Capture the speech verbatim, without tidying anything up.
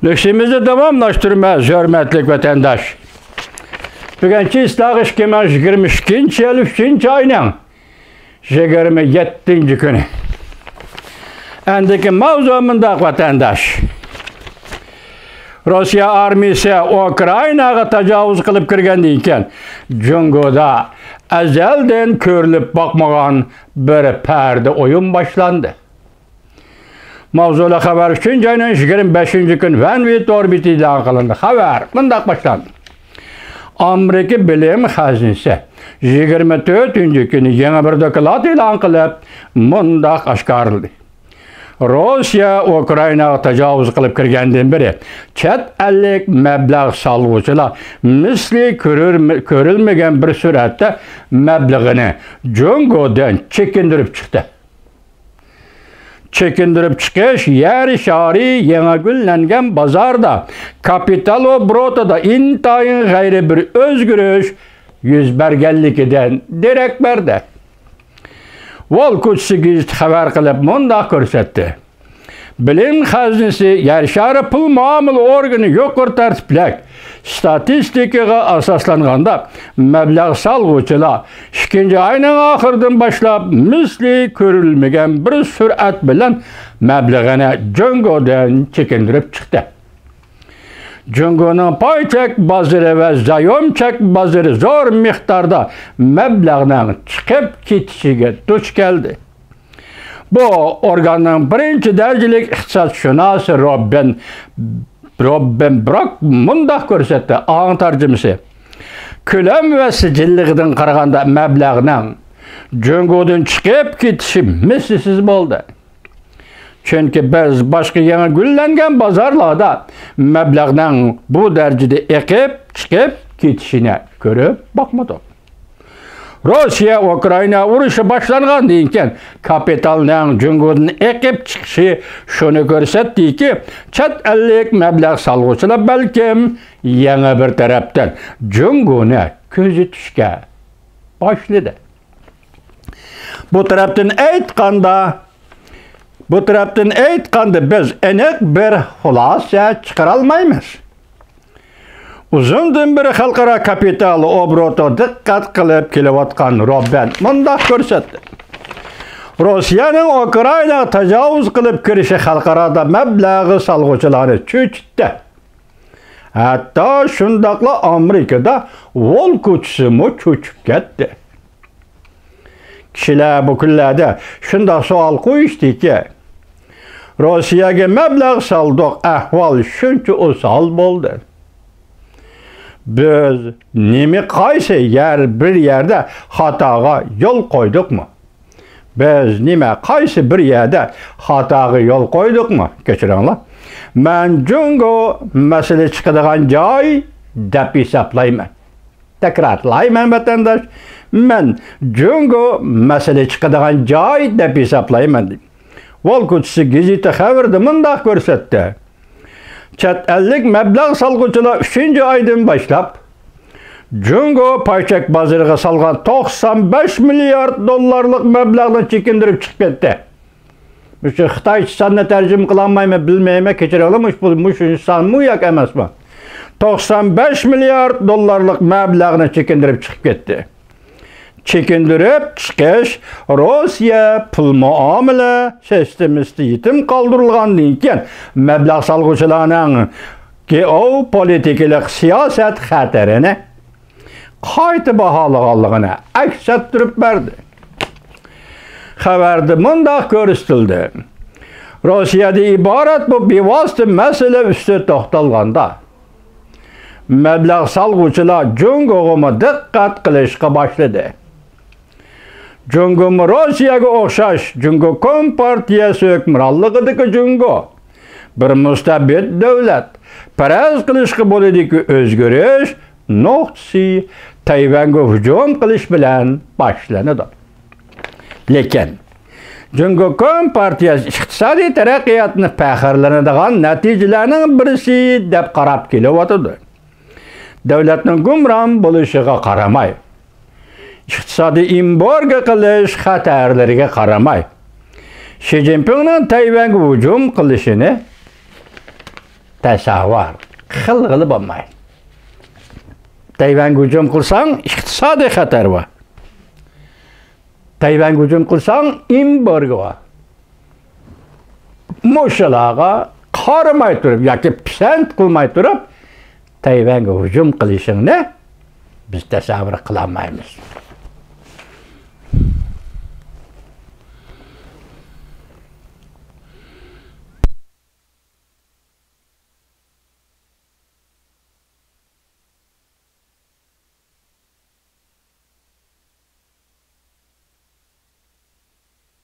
بېكىشىمىزنى داۋاملاشتۇرىمىز، ھۆرمەتلىك ۋەتەنداش. بۈگۈن چىسلاغ ئىككى مىڭ يىگىرمە ئىككىنچى يىل ئۈچىنچى ئاينىڭ يىگىرمە يەتتىنچى كۈنى. ئەندىكى ماۋزۇ مۇنداق، ۋەتەنداش. روسىيە ئارمىيىسى ئۇكرائىناغا تاجاۋۇز قىلىپ كىرگەندىن كېيىن، جۇڭگودا ئەزەلدىن كۆرۈلۈپ باقمىغان بىر پەردە ئويۇن باشلاندى. ماۋزۇلۇق خەۋەر ئۈچىنچى ئاينىڭ يىگىرمە بەشىنچى كۈنى ۋەنۋى تور بېتىدە ئېلان قىلىندى. خەۋەر مۇنداق باشلاندى. ئامېرىكا بىلىم خەزنىسى يىگىرمە تۆتىنچى كۈنى يېڭى بىر دوكلات ئېلان قىلىپ، مۇنداق ئاشكارىلىدى: روسىيە ئۇكرائىناغا تاجاۋۇز قىلىپ كىرگەندىن بېرى، چەت ئەللىك مەبلەغ سالغۇچىلار مىسلى كۆرۈرمە-، كۆرۈلمىگەن بىر سۈرئەتتە مەبلىغىنى جۇڭگودىن چېكىندۈرۈپ چىقتى. چېكىندۈرۈپ چىقىش يەر شارى يېڭى گۈللەنگەن بازاردا، كاپىتال ئوبوروتىدا ئىنتايىن غەيرىي بىر ئۆزگىرىش يۈز بەرگەنلىكىدىن دېرەك بەردى. ۋول كوچىسى گېزىتى خەۋەر قىلىپ مۇنداق كۆرسەتتى: بىلىم خەزنىسى يەر شارى پۇل مۇئامىلە ئورگىنى يۇقىرى تەرتىپلىك ئىستاتىستىكىغا ئاساسلانغاندا، مەبلەغ سالغۇچىلار ئىككىنچى ئاينىڭ ئاخىرىدىن باشلاپ مىسلى كۆرۈلمىگەن بىر سۈرئەت بىلەن مەبلىغىنى جۇڭگودىن چېكىندۈرۈپ چىقتى. جۇڭگونىڭ پاي چەك بازىرى ۋە زايوم چەك بازىرى زور مىقداردا مەبلەغنىڭ چىقىپ كېتىشىگە دۇچ كەلدى. بۇ ئورگاننىڭ بىرىنچى دەرىجىلىك ئىقتىسادشۇناسى روبىن، روبىن بروك مۇنداق كۆرسەتتى، ئاڭ تەرجىمىسى: كۆلەم ۋە سىجىللىقىدىن قارىغاندا، مەبلەغنىڭ جۇڭگودىن چىقىپ كېتىشى مىسلىسىز بولدى. چۈنكى بىز باشقا يېڭى گۈللەنگەن بازارلاردا مەبلەغنىڭ بۇ دەرىجىدە ئېقىپ چىقىپ كېتىشىنى كۆرۈپ باقمىدۇق. روسىيە ئۇكرائىنا ئۇرۇشى باشلانغاندىن كېيىن، كاپىتالنىڭ جۇڭگودىن ئېقىپ چىقىشى شۇنى كۆرسەتتىكى، چەت ئەللىك مەبلەغ سالغۇچىلار بەلكىم يېڭى بىر تەرەپتىن جۇڭگونى كۆزىتىشكە باشلىدى. بۇ تەرەپتىن ئېيتقاندا، بۇ تەرەپتىن ئېيتقاندا، بىز ئېنىق بىر خۇلاسە چىقىرالمايمىز. ئۇزۇندىن بېرى خەلقئارا كاپىتال ئوبوروتىغا دىققەت قىلىپ كېلىۋاتقان روبىن مۇنداق كۆرسەتتى: روسىيەنىڭ ئۇكرائىناغا تاجاۋۇز قىلىپ كىرىشى خەلقئارادا مەبلەغ سالغۇچىلارنى چۆچۈتتى. ھەتتا شۇنداقلا ئامېرىكىدا ۋول كوچىسىمۇ چۆچۈپ كەتتى. كىشىلەر بۇ كۈنلەردە شۇنداق سوئال قويۇشتىكى، روسىيەگە مەبلەغ سالدۇق، ئەھۋال شۇنچە ئوسال بولدى. بىز نېمە، قايسى يەر، بىر يەردە خاتاغا يول قويدۇقمۇ؟ بىز نېمە، قايسى بىر يەردە خاتاغا يول قويدۇقمۇ؟ كەچۈرۈڭلار. مەن جۇڭگو مەسىلە چىقىدىغان جاي دەپ ھېسابلايمەن. تەكرارلايمەن، ۋەتەنداش، مەن جۇڭگو مەسىلە چىقىدىغان جاي دەپ ھېسابلايمەن. ۋول كوچىسى گېزىتى خەۋىرىدە مۇنداق كۆرسەتتى: چەت ئەللىك مەبلەغ سالغۇچىلار ئۈچىنچى ئايدىن باشلاپ جۇڭگو پاي چەك بازىرىغا سالغان توقسان بەش مىليارد دوللارلىق مەبلەغنى چېكىندۈرۈپ چىقىپ كەتتى. مۇشۇ خىتايچە ساننى تەرجىمە قىلالمايمەن، بىلمەيمەن، كېچىرىڭلار، مۇشۇ، مۇشۇ سانمۇ ياكى ئەمەسمۇ؟ توقسان بەش مىليارد دوللارلىق مەبلەغنى چېكىندۈرۈپ چىقىپ كەتتى. چېكىندۈرۈپ چىقىش روسىيە پۇل مۇئامىلە سىستېمىسىدا يېتىم قالدۇرۇلغاندىن كېيىن، مەبلەغ سالغۇچىلارنىڭ گېئوپولىتىكىلىق سىياسەت خەتىرىنى قايتا باھالىغانلىقىنى ئەكس ئەتتۈرۈپ بەردى. خەۋەردە مۇنداق كۆرسىتىلدى: روسىيەدىن ئىبارەت بۇ بىۋاسىتە مەسىلە ئۈستىدە توختالغاندا، مەبلەغ سالغۇچىلار جۇڭگوغىمۇ دىققەت قىلىشقا باشلىدى. جۇڭگومۇ روسىيەگە ئوخشاش، جۇڭگو كومپارتىيەسى ھۆكۈمرانلىقىدىكى جۇڭگو بىر مۇستەبىت دۆلەت. پەرەز قىلىشقا بولىدۇكى، ئۆزگىرىش نۇقتىسى تەيۋەنگە ھۇجۇم قىلىش بىلەن باشلىنىدۇ. لېكىن جۇڭگو كومپارتىيەسى ئىقتىسادىي تەرەققىياتنى پەخىرلىنىدىغان نەتىجىلەرنىڭ بىرسى دەپ قاراپ كېلىۋاتىدۇ. دۆلەتنىڭ گۇمران بولۇشىغا قارىماي، ئىقتىسادىي ئېمبارگو قىلىش خەتەرلىرىگە قارىماي، شى جىنپىڭنىڭ تەيۋەنگە ھۇجۇم قىلىشىنى تەسەۋۋۇر قىلغىلى بولمايدۇ. تەيۋەنگە ھۇجۇم قىلساڭ، ئىقتىسادىي خەتەر بار. تەيۋەنگە ھۇجۇم قىلساڭ، ئېمبارگو بار. مۇشۇلارغا قارىماي تۇرۇپ ياكى پىسەنت قىلماي تۇرۇپ، تەيۋەنگە ھۇجۇم قىلىشىڭنى بىز تەسەۋۋۇر قىلالمايمىز.